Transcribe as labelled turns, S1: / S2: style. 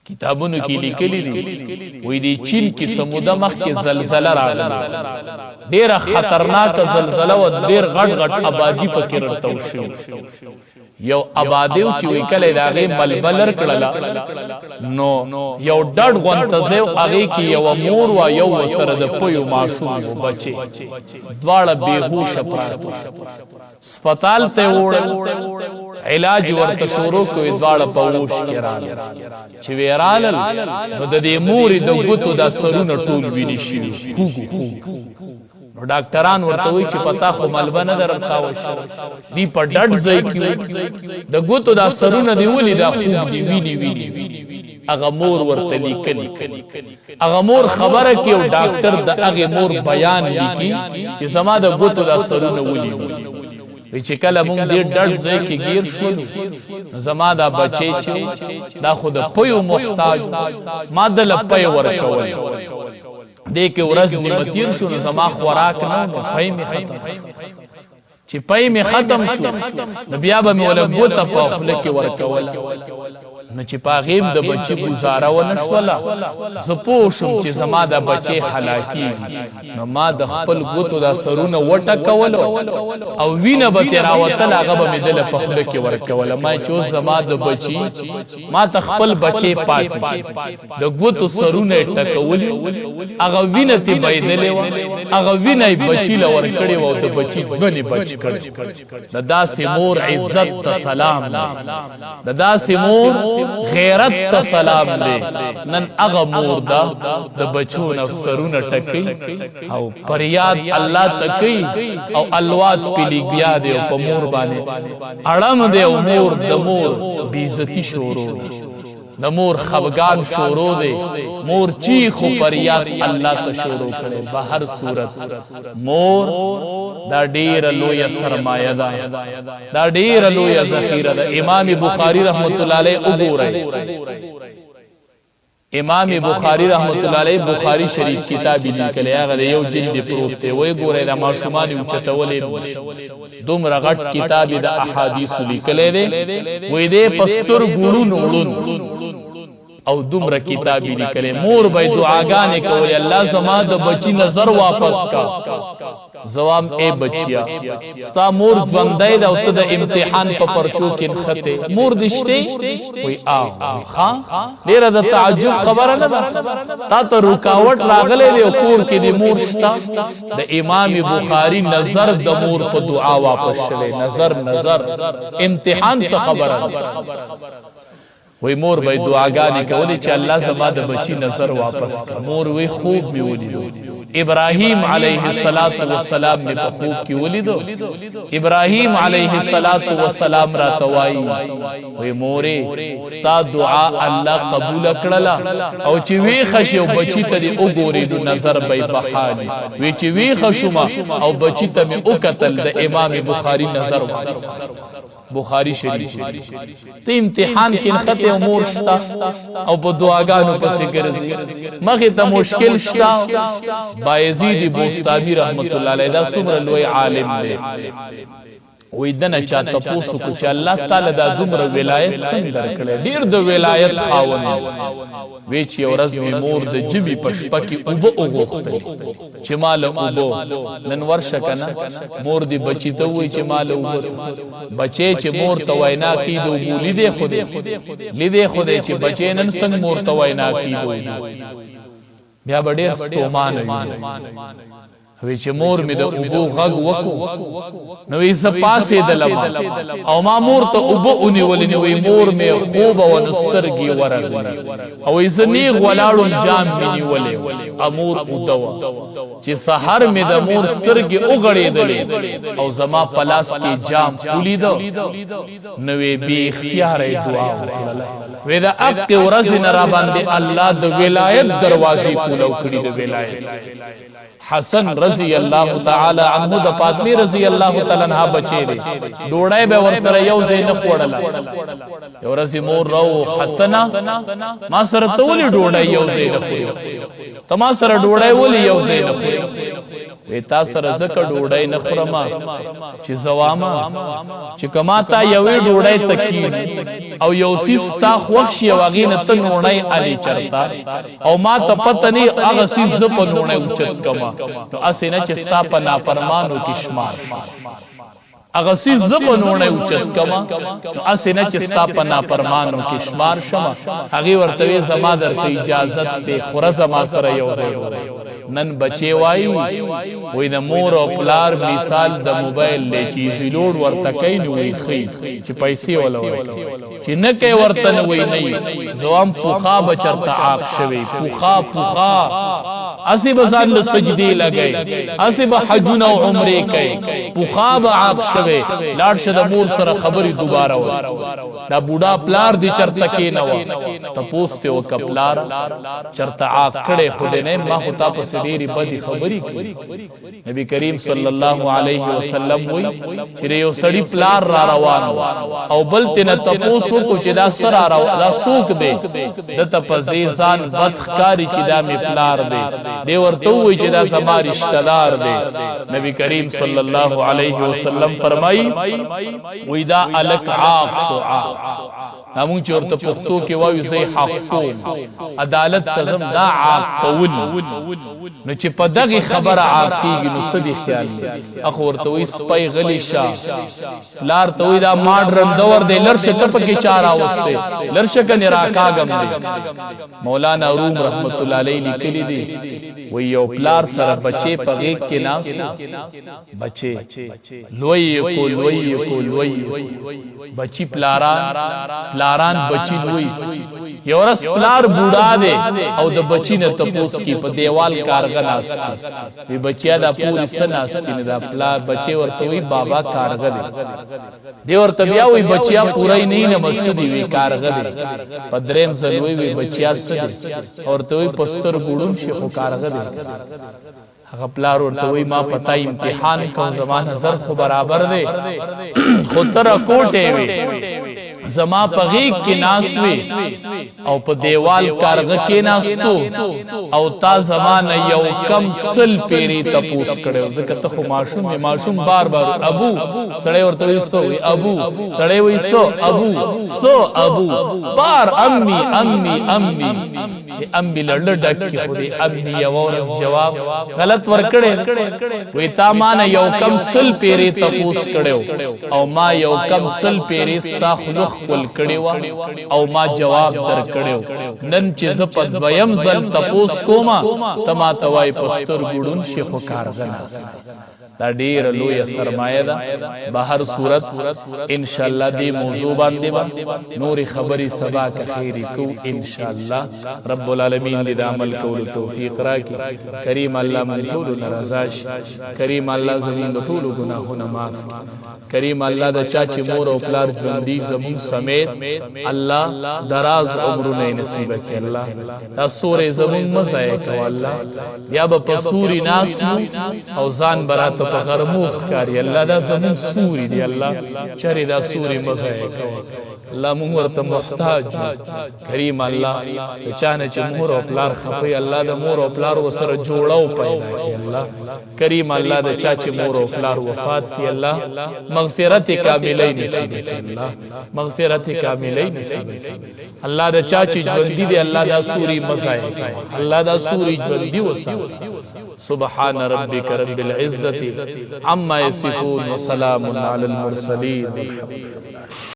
S1: کتابونو کې لیکلي دي، وې دی چین کې سموده مخ کې زلزله راغله، ډیره خطرناک زلزله و، ډیر غټ غټ آبادی پکې رتاو شو. یو آبادی چې وی کله دا غي ملبلر کړله، نو یو ډډ غونته زیو هغه کې یو مور وا، یو وسره د پيو ماشوم و، بچي دواړه بیهوشه پراته. سپتال ته وړل، علاج ورته شروع کوي، دواړه په هوش کې راغله. چې ویرالل نو د دې مورې د ګوتو د سرونه ټول ویني شي، خوګ خوګ. نو ډاکټران ورته وایي چې پتا خو ملبه نه درتاو شو دی، په ډډ ځای کې د ګوتو د سرونه دی ولي دا خوګ دی ویني ویني؟ هغه مور ورته لیکلی، هغه مور خبره کې او ډاکټر د هغه مور بیان لیکي چې زما د ګوتو د سرونه ولي. وی چې کله مونږ دې ډډ ځای کې گیر شولو، زما دا بچی چې دا خو د پيو محتاج، ما د لپی ورکول. دې کې ورځ نیمه تیر شو، نو زما خوراک نه، نو پی می ختم. چې پی می ختم شو نو بیا به مې وله ګوته په خوله کې ورکوله، نو چې په هغې د بچي ګزاره ونه شوله، زه پوه شوم چې زما د بچی هلاکېږي. نو ما د خپل ګوتو دا سرونه وټکولو او وینه به ترې راوتله، هغه به مې دله په خوله کې ورکوله. ما چې اوس زما د بچي، ما ته خپل بچی پاتې شي. د ګوتو سرونه یې ټکولي، هغه وینه ترې بهېدلې وه، هغه وینه یې بچي له ورکړې وه او د بچي ژوند یې بچ کړی. د داسې مور عزت ته سلام دی، د داسې مور غیرت ته سلام دی. نن هغه مور ده د بچو نفسرونه ټکي او پریاد الله تکي او الوات پې لګیا دی او په مور باندې اړم دی او مور د مور بیزتی شروع، د مور خفګان شروع دی، مور چیخ او فریاد الله ته شروع کړي. به هر صورت مور دا ډیره لویه سرمایه ده، دا ډیره لویه ذخیره ده. امام بخاری رحمت الله علیه وګورئ، امام بخاری رحمت الله علیه بخاری شریف کتاب لیکلی، هغه یو جلد پروت دی، وای ګورئ، د ماشومان اوچتولې دومره غټ کتاب د احادیث لیکلی دی. وای دې پستر ګړونو وړون او دومره کتاب لیکلی. مور به دعاګانې کولې، الله زما د بچی نظر واپس کا. زوام اے بچیا، ستا مور ژوندی ده او ته د امتحان په پرچو کې نښتې، مور دې شته؟ وایي آو. ښه، ډېره د تعجب خبره نه ده، تا ته رکاوټ راغلی دی او کور کې دې مور شته. د امام بخاری نظر د مور په دعا واپس شوی. نظر نظر امتحان څه خبره ده؟ وی مور به دعاګانې کولې چې الله زما د بچی نظر واپس کړ. مور وی خوب می ولیدو، ابراهیم علیه الصلاۃ والسلام می په خوب کې ولیدو. ابراهیم علیه الصلاۃ والسلام را توای، وی مورې ستا دعا الله قبول کړله، او چې وی خشي او بچی ته دی وګورې نو نظر به بحالي. وی چې وی خشوما او بچی ته می وکتل، د امام بخاری نظر واپس. بخاری شریف ته امتحان کې نخته او مور شتا او په دعاګانو پسې ګرځي، مخه ته مشکل شتا. بایزید بوستانی رحمت الله علیه دا څومره لوی عالم دی، وې دنه چا تاسو کو چې الله تعالی دا دومره ولایت څنګه درکړي، ډیر د ولایت خاوند. وی چې ورځ می مور د جبی په شپه کې اوبه وغوښتلې چې مال اوبه. نن ورشه کنه، مور دی بچی ته وای چې مال اوبه. بچی چې مور ته وینا کی د اوبو لیدې خو دې لیدې خو دې چې بچی نن څنګه مور ته وینا کی د اوبو، بیا به ډیر ستومانه وي. وی چې مور می د اوبو غږ وکړو نو یې زه پاسېدلم او ما مور ته اوبه ونیولې، نو وی مور می خوب او نسترګې ورغلې او یې زه نیغ ولاړم، جام می نیولې امور اوده وه. چې سحر می د مور سترګې وغړېدلې او زما په لاس کې جام ولیده، نو یې بې اختیاره دعا وکړله. وی د اقې ورځې نه را باندې الله د ولایت دروازې کولاو کړي. د ولایت حسن رضی الله تعالی عنہ د فاطمه رضی الله تعالی عنها بچی دی، ډوړی به ورسره یو ځای نه خوړله. یو ورځ مور راو، حسنه ما سره ته ولې ډوډۍ یو ځای نه خوري؟ ته ما سره ډوډۍ ولې یو ځای نه خوري؟ وی تا سره زکه ډوډۍ نه خورم چې زوامه چې کما تا یوې ډوډۍ تکین او یو سیس تا خوښ شي او هغې نه ته نوڼی الې چرته او ما ته پته نه هغه څیز زه په نوڼی اوچت کمه، نو هسې نه چې ستا په نافرمانو کې شمار شم. هغه څیز زه په نوڼی اوچت کمه، نو هسې نه چې ستا په نافرمانو کې شمار شم. هغې ورته وی زما درته اجازت دی، خوره زما سره یو ځای ډوډۍ. نن بچی وایي، وایي د مور او پلار مثال د موبایل دی، چې ایزي لوډ ورته کوي نو وایي ښه چې پیسې وله ورکوي، چې نه کوي ورته نو وایي نه. زوام پوخا به چرته عاق شوی، پوخا پوخا هسې به ځان له سجدې لګوي، هسې به حجونه او عمرې کوي، پوخا به عاق شوی. لاړ شه د مور سره خبرې دوباره وکړه. دا بوډا پلار دی چرته کېنوه، تپوس ترې وکړه پلاره چرته عاق کړی خو دې نه یم، ما خو تا پسې ډېرې بدې خبرې کړي. نبی کریم صلی الله علیه وسلم وی چې یو سړی پلار را روان او بل تنه تپوس وکړو چې دا سر را دا سوک دی، دته په ځان بد ښکاری چې دا می پلار دی، دی ورته وی چې دا زما رشتہ دار دی. نبی کریم صلی الله علیه وسلم فرمایي وی دا الک عاق شو، عاق. دا مونږ چې ورته پښتو کې وایو زه حق کوم، عدالت ته ځم، دا عاق کول. نو چې په دغه خبره عاق کیږي نو څه دي خیال دی؟ اخو ورته وایي سپی غلی شه، پلار ته وایي دا ماډرن دور دی، لرشه ته پکې چا راوستی، لرشه کنې راکاږم دی. مولانا روم رحمت الله علیه لیکلي دي وایي یو پلار سره بچی په غېږ کې ناست، بچی لوی یې کو، لوی یې کو، لوی یې کو، بچی پلاران، پلاران بچی لوی. یو ورځ پلار بوډا دی او د بچی نه تپوس کی، په دیوال کارغه ناست دی، وی بچیا دا پوری څه ناست دی؟ دا پلار بچی ورته وی بابا کارغه دی. دی ورته بیا وی بچیا پوره نه نه مسدی، وی کارغه دی. په دریم ځل وی وی بچیا څه دی؟ ورته وی په سترګو ړوند شي خو کارغه دی. هغه پلار ورته وی ما پتا امتحان کوم، زما نظر خو برابر دی، خو تر کوټه وی زما په غیږ کې ناس وی او په دیوال کارغه کې ناستو او تا زما نه یو کم 100 پیری تپوس کړو، ځکه ته خو ماشوم می، ماشوم بار بار ابو، سړی ورته وی سو وی ابو، سړی وی سو ابو، سو ابو، بار امی امی امی امی لړ ډک کی، خو دې امی یو ورځ جواب غلط ورکړی. وی تا ما نه یو کم 100 پیری تپوس کړو او ما یو کم 100 پیری ستا خوله ښکل کړې وه او ما جواب درکړو، نن چې زه په دویم ځل تپوس کومه ته ما ته وایې په سترګو ړوند شي خو کارغه ناست. دا ډیره لویه سرمایه ده. به هر صورت ان شاء الله دې موضوع باندې به نورې خبرې سبا که خیرې کوو ان شاء الله. رب العالمین دې د عمل کولو توفیق راکړي. کریم الله مونږ ټولو نه رضا شي. کریم الله زمونږ د ټولو ګناهونه معاف کړي. کریم الله د چا چې مور او پلار ژوندي زمونږ سمیت الله دراز عمرونه نصیب کړي. الله دا سورې زمونږ مه ضایع کوه الله، بیا به په سوري ناست او ځان به راته په غرمو ښکاري. الله دا زمونږ سوري دی، الله چرې دا سوري مه ضایع کوه، الله مونږ ورته محتاج یو. کریم الله د چا نه چې مور او پلار خفه، الله د مور او پلار ورسره جوړه او پیدا کړي. الله کریم الله د چا چې مور او پلار وفات دي، الله مغفرت کامله نصیب کړي، الله مغفرت کامله نصیب کړي. الله د چا چې ژوندي دي، الله دا سوري مزای، الله دا سوري ژوندي وساته. سبحان ربك رب العزة عما يصفون وسلام على المرسلين والحمد لله.